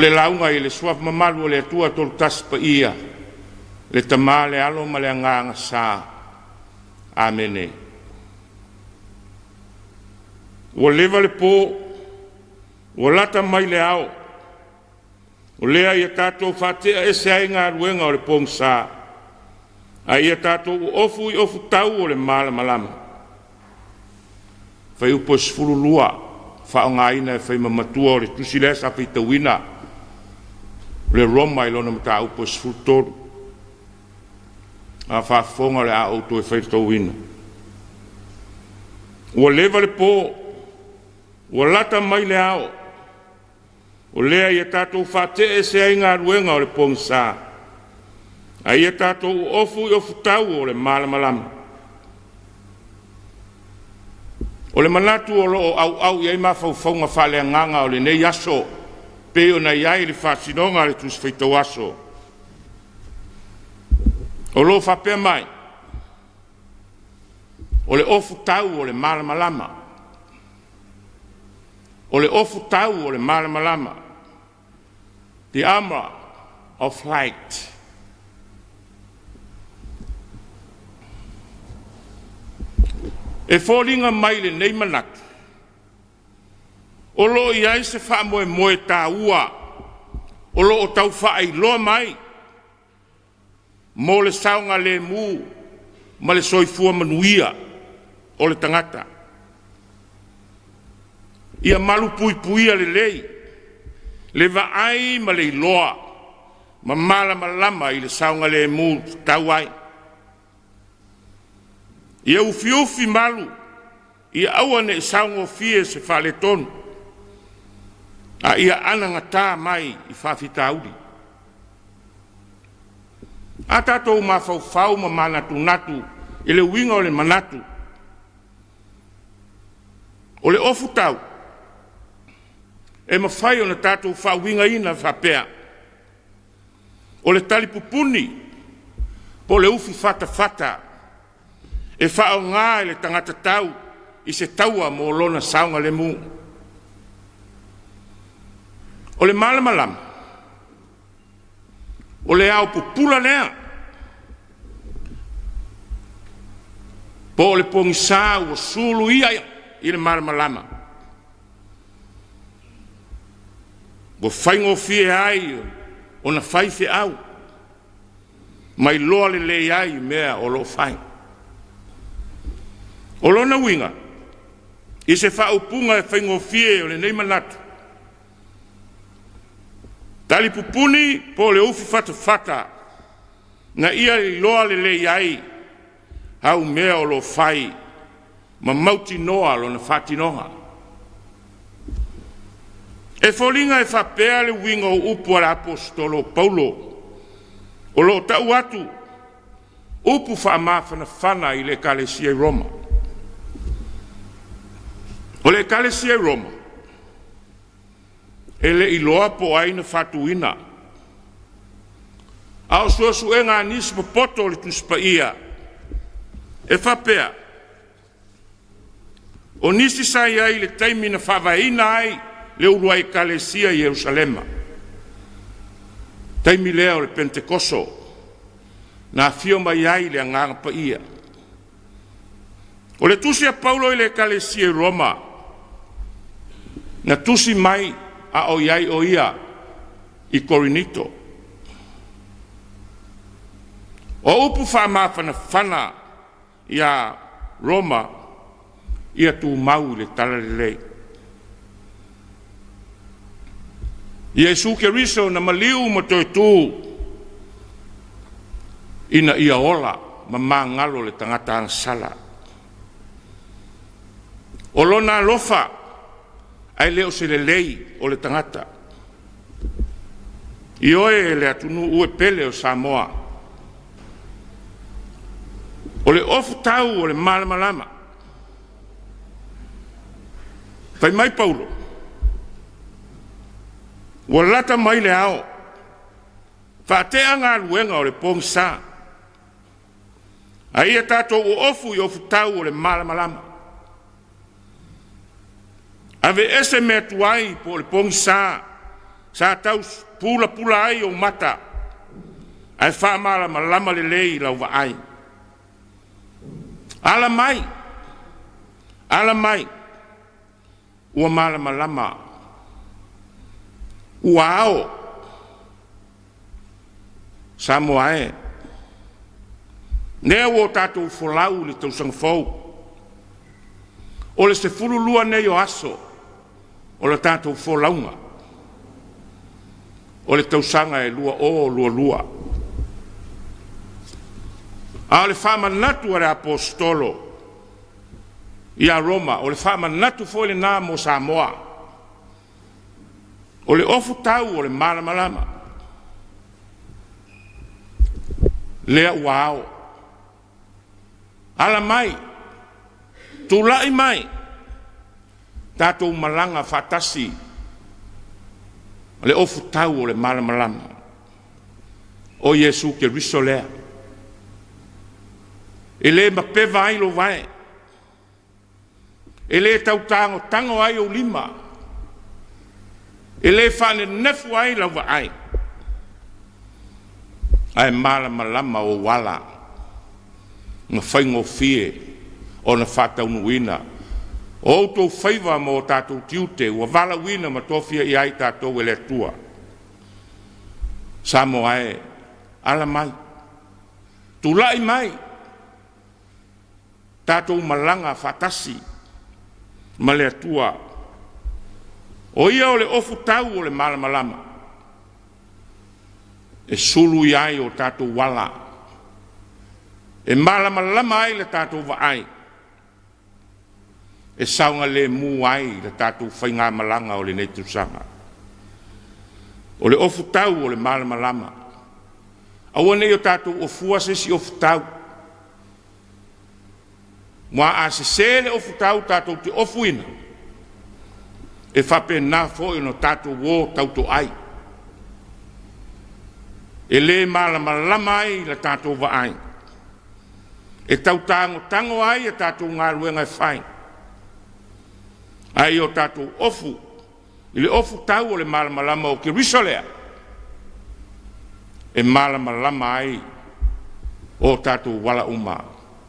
le lauga i le Suafa mamalu o le Atua Toolutasi Paia, le Tama, le Alo ma le Agaga Sa. Amene. Ua leva le po, ua lata mai le ao, o lea ia tatou faatea ese ai galuega o le pogisa, a ia tatou ofu i ofutau o le malamalama. Fuaiupu 12, faaaogaina e fai ma matua o le tusi lea sa faitauina, o le Roma i lona mataupu e 13. A faafofoga o le a ou toe faitauina. Ua leva le po, ua lata mai le ao, o lea ia tatou faatea ese ai galuega o le pogisa, a ia tatou ofu i ofutau o le malamalama. O le manatu o lo o auau i ai mafaufauga faaleagaga o lenei aso, pei ona i ai le faasinoga a le Tusi Faitau Aso, o lo o faapea mai, o le ofutau o le malamalama. O le ofutau o le malamalama. The armor of light. E foliga mai lenei manatu, o lo o i ai se faamoemoe taua o lo o tau faailoa mai mo le saogalemu ma le soifua manuia o le tagata. Ia malupuipuia lelei le vaai ma le iloa ma malamalama i le saogalemu tatau ai. Ia ufiufi malu, ia aua ne i saogofie se faaletonu, a ia anagata mai i faafitauli. A tatou mafaufau ma manatunatu i le uiga o le manatu, o le ofutau e mafai ona tatou faauigaina faapea, o le talipupuni po o le ufi fatafata e faaaoga e le tagata tau i se taua mo lona saogalemu. O le malamalama, o le ao pupula lea, po o le pogisa ua suluia i le malamalama, ua faigofie ai ona fai feau ma iloa lelei ai mea o lo o fai. O lona uiga, i se faaupuga e faigofie o lenei manatu, talipupuni po o le ufi fatafata na ia iloa lelei ai au mea o lo o fai ma mautinoa lona faatinoga. E foliga e faapea le uiga o upu a le Aposetolo o Paulo o lo o tau atu upu faamafanafana i le Ekalesia i Roma. O le Ekalesia i Roma, e le iloa po o ai na faatuina, a o suesuega a nisi popoto o le Tusi Paia e faapea, o nisi sa i ai i le taimi na faavaeina ai le uluai Ekalesia i Ierusalema, taimi lea o le Penetekoso, na afio mai ai le Agaga Paia. O le tusi a Paulo i le Ekalesia i Roma, na tusi mai a o i ai o ia i Korinito. O upu faamafanafana ia Roma ia tumau i le talalelei. Iesu Keriso na maliu ma toe tu ina ia ola ma magalo le tagata agasala. O lona alofa ae le o se lelei o le tagata. Ioe le atunuu e pele o Samoa. O le ofutau o le malamalama. Fai mai Paulo, ua lata mai le ao, faatea galuega o le pogisa, a ia tatou oofu i ofutau o le malamalama. Aveese mea tuai po o le pogisa. sa tau pulapula ai ou mata, ae faamalamalama lelei lau vaai. Ala mai, ala mai, ua malamalama, ua ao. Samoa e, lea ua tatou folau i le tausaga fou, o le 12 nei o aso o le tatou folauga o le tausaga e 2022. A o le faamanatu a le Aposetolo ia Roma, o le faamanatu foi lena mo Samoa. O le ofutau o le malamalama, lea ua ao. Ala mai, tulai mai, tatou malaga faatasi le ofutau o le malamalama. O Iesu Keriso lea. E le mapeva ai lou vae, e le tau tagotago ai ou lima, e le faanenefu ai lau vaai, ae malamalama ou ala ma faigofie ona faataunuuina o outou faiva ma o tatou tiute ua valaauina ma tofia i ai tatou e le Atua. Samoa e, ala mai, tulai mai, tatou malaga faatasi ma le Atua. O ia o le ofutau o le malamalama e sulu i ai o tatou ala, e malamalama ai le tatou vaai, e saogalemu ai le tatou faigamalaga o lenei tausaga. O le ofutau o le malamalama. Aua ne i o tatou ofua se isi ofutau. Aua a sese le ofutau tatou te ofuina, e faapena foi ona tatou o tautoai. E le malamalama ai le tatou vaai, e tau tagotago ai a tatou galuega e fai, ae ia o tatou ofu i le ofutau o le malamalama o Keriso lea, e malamalama ai o tatou ala uma.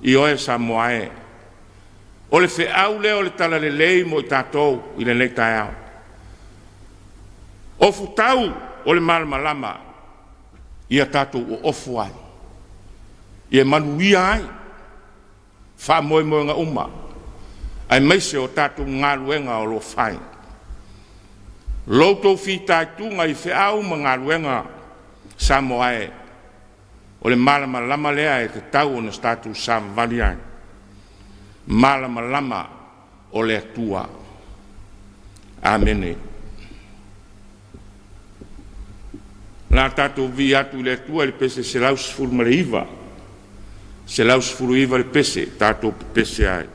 Ioe Samoa e, o le feau lea o le talalelei mo i tatou i lenei taeao. Ofutau o le malamalama, ia tatou oofu ai, ia manuia ai faamoemoega uma, aemaise o tatou galuega o lo o fai. Lo outou fitaituga i feau ma galuega, Samoa e, o le malamalama lea e tatau ona tatou savavali ai. Malamalama o le Atua. Amene. La tatou vi atu i le Atua i le pese 119, 119 le pese, tatou pepese ai.